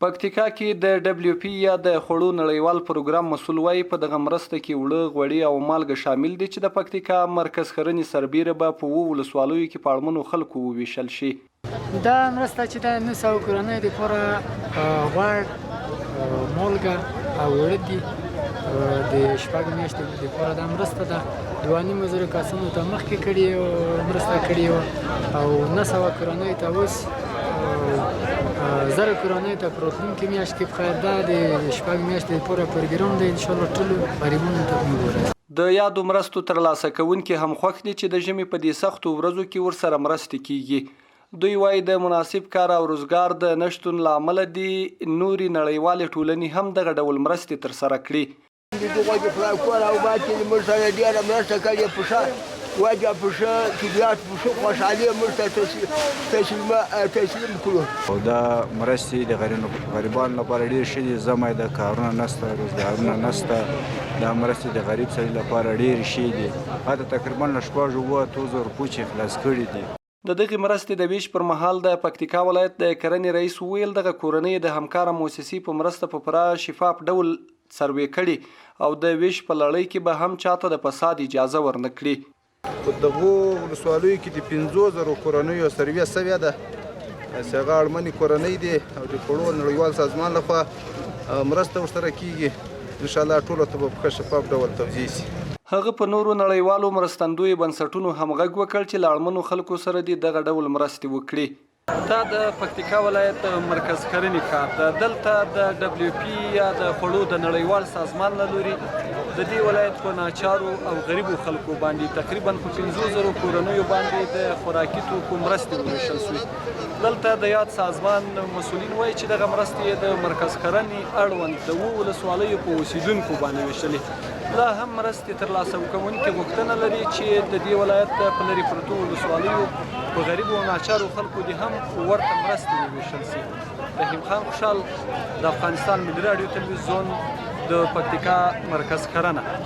پکتیکا کې د ډبلیو پي یا د خوړو نړیوال پروګرام مسول وايي، په دغه مرسته کې اوړه، غوړي او مالګه شامل دي چې د پکتیکا مرکز ښرنې سربېره به په اوو ولسوالیو کې په اړمنو خلکو وویشل شي. دا مرسته چې د 900 کورنیو لپاره غوړ، مالګه او اوړه دي، د 6 میاشتو لپاره دا مرسته ده. 2,500 کسانو ته مخکې کړې مرسته کړې او 900 کورنیو ته اوس 1000 کورنیو ته په راتلونکې میاشت کې په خیر ده د 6 میاشتې لپاره پروګرام دی، انشاءالله ټولو غریبانو ته به ورسي. د یادو مرستو ترلاسه کوونکي هم خوښ دي چې د ژمي په دې سختو ورځو کې ورسره مرستې کیږي. دوی وايي د مناسب کار او روزګار د نشتون له امله دې نورې نړیوالې ټولنې هم دغه ډول مرستې ترسره کړي. د دغو د کور او باد کې موږ سره ډېره مرسته کړې، په ښه وجه، په ښه طبیعت، په ښه خوشحالي موږ ته تسلیم کړو. او دا مرستې د غریبانو لپاره ډېر ښه دي. زما د کارونه نشته، روزګارونه نشته، دا مرستې د غریب سړي لپاره ډېر ښې دي. حتی تقریبا له 6 7 زرو روپو چې خلاص کړي دي. د دغې مرستې د ویش پر مهال د پکتیکا ولایت د کرنې رئیس وویل، دغه کورنۍ د همکاره موسسې په مرسته په پوره شفاف ډول سروې کړې او د ویش په لړۍ کې به هم چاته د فساد اجازه ورنه کړي. په دغو ولسوالیو کې د 5,000 کورنیو سروې شوې ده چې هغه اړمنې کورنۍ دي او د خوړو نړیوال سازمان لخوا مرسته ورسره کیږي. انشاءالله ټولو ته به په ښه شفاف ډول توزیع شي. هغه په نورو نړیوالو مرستندویو بنسټونو هم غږ وکړ چې له اړمنو خلکو سره دې دغه ډول مرستې وکړي. دا د پکتیکا ولایت د مرکز ښرنې ښار ده. دلته د ډبلیو پي یا د خوړو د نړیوال سازمان له لوري د دې ولایت په ناچارو او غریبو خلکو باندې تقریبا په 5,000 کورنیو باندې د خوراکي توکو مرستې وویشل شوې. دلته د یاد سازمان مسولین وایي چې دغه مرستې یې د مرکز ښرنې اړوند د 7 ولسوالیو په اوسیدونکو باندې ویشلې. لا هم مرستې ترلاسه کوونکي غوښتنه لري چې د دې ولایت په لرې پرتو ولسوالیو په غریبو او ناچارو خلکو دې هم ورته مرستې وویشل شي. رحیم خان خوشحال، د افغانستان ملي راډیو تلویزیون، د پکتیکا مرکز ښرنه.